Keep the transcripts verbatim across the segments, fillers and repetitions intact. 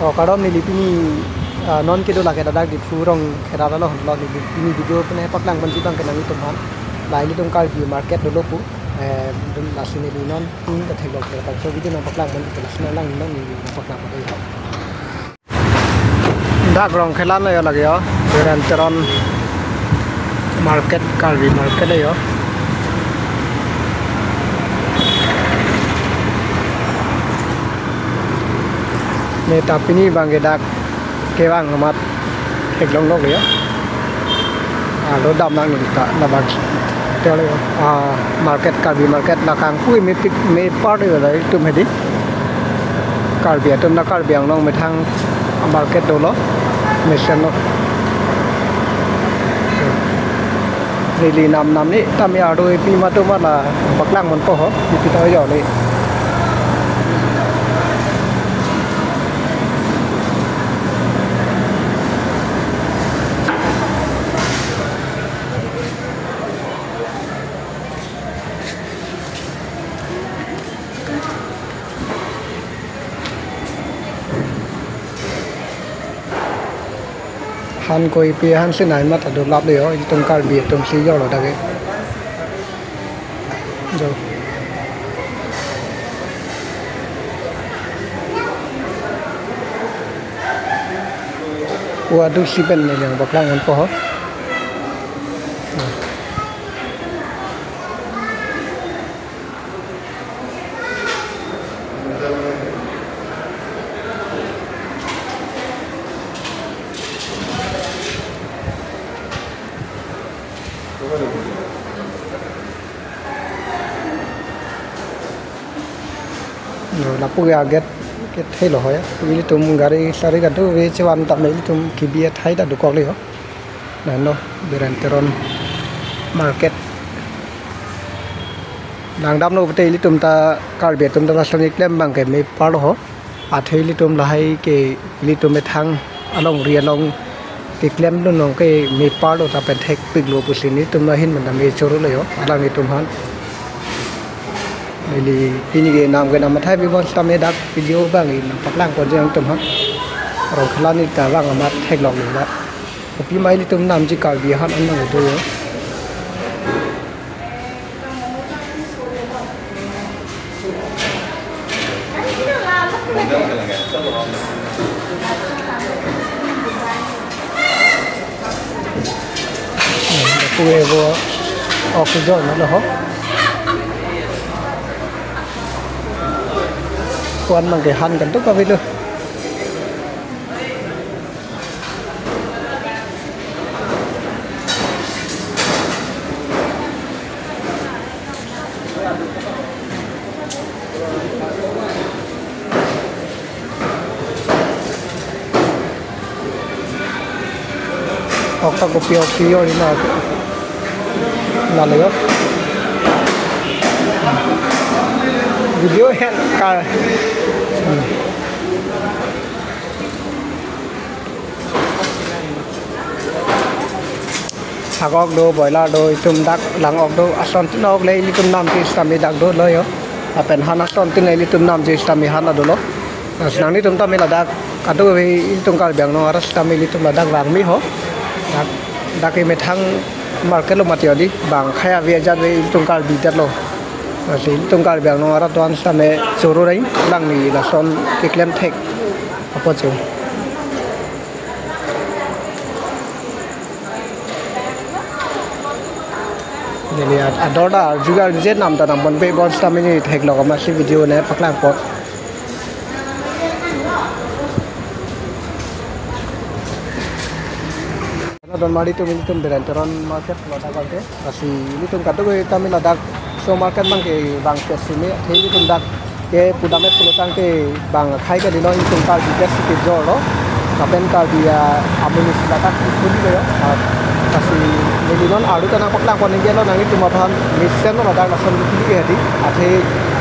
To kardom, neli pini, ah, non kedo lake ladak Diphu rong khera lo, lo neli pini video pine paklang ponji abang ke nanglitum aphan. La ilitum Karbi market dolo pu. Eh, dun lasi neli non pini ta theklong ke bangso video nangpaklang ponji, lasi nanglang non neli nangpaklang pon. Dak Rongkhela lo yo lake yo. Biren Teron market, Karbi market lo yo. Neta pini abang ke dak kevang amat theklong lo yo. Alo dam nang neli ta labang. Tele, ah, market, Karbi market la kangpui mepik mepar de la itum hedi. Karbi atum la Karbi Anglong methang market dolo. Mesen lo. Neli nam nam ni tame ardo epi matum la paklang ponpo ho. Epi ta yo le. Han ko epi han si nai mat ado lap de yo, itum Karbi atum si yo lo dak ke. Jo. Wa du si pen neli nangpaklang ponpo ho. Lapu ke a-gate ke thelo ho ya. Ilitum gari sari kado ve chevan tame ilitum kebi athai ta dokok le ho. Nano Biren Teron market. Nangdamlo pute ilitum ta Karbi atum ta lason keklem abang ke mepar lo ho. Athe ilitum lahai ke ilitum methang alongri along keklem dun along ke mepar lo ta pen thekpiklo pusi nelitum lahin mandam e choro lo yo. Alanglitum aphan. Neli pini ke nam ke nam athai bibon sitame dak video abang nangpaklang ponji nangtum aphan. Rongkhela neta abang amat theklong lo la. Kopi ma ilitum namji Karbi ahan an nang do yo. Kue bo oxygen lo ho. Kuan mang ke han kan tu kami tu. Ok ta kopi ok si yo ri na. Na le yo. Video hen ka. Hmm. Hak ok do, boiler do, itum dak lang ok do, asontin ok le ilitum namji sitame dak dolo yo. Lapen han asontin le ilitum namji sitame han ta dolo. Lasi nanglitum tame ladak kadokave ilitum Karbi Anglong arat sitame ilitum ladak vangme ho. Dak, dak ke methang market lo mati odi, bang khei ave ajat ave ilitum Karbi det lo. Lasi ilitum Karbi Anglong arat do-an sitame choro reng lang neli lason keklem thek apot si. Neli ad-, ador ta arju arju je nam ta nangponpe bibon sitame neli theklong amatsi video nangpaklang apot. Donmari atum, ilitum Biren Teron market lo dak abang ke. Lasi ilitum kadokave tame ladak so market abang ke bang ke simi, athe ilitum dak ke pudam-et pulo tangte bang khei kali lo, ilitum Karbi ke si kejor lo. Lapen Karbi amonit si ladak kuli lo ya. Ah, lasi neli non arju ta nangpaklang pon ningje lo nanglitum aphan, mesen lo ladak lason kuli ke hedi. Athe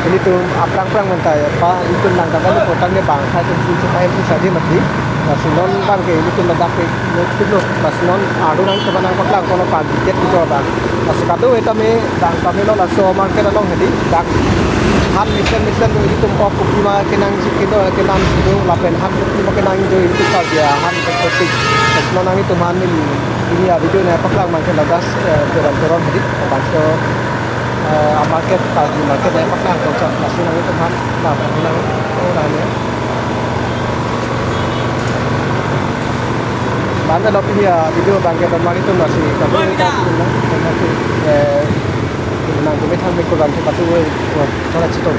ilitum aphrang phrang mentai pa ilitum nang kata lo potang ke bang khei ke si si pai si sadi mati. Lasi non abangke ilitum ladak ke nutpiklo. Lasi non ardu nangtum aphan nangpaklang kono pa ticket kejor abang. Lasi kadokave tame dak tame lo laso market along hedi dak han mesen mesen do ilitum ok kopi ma kenangji kedo kenamji do lapen han kopi ma kenangji do ilitum ta dia han kopi. Lasi non nanglitum aphan neli pini avideo nangpaklang abangke ladak, eh, Teron Teron hedi. Bangso, eh, amarket, Karbi market nangpaklang kocak lasi nanglitum aphan nangpaklang. Oh, nangli. Bang ke dok pini avideo abangke don mari tum lasi kami ka tum na, kami, eh, nangtum methang mekor abangke patu, eh, thora chiton.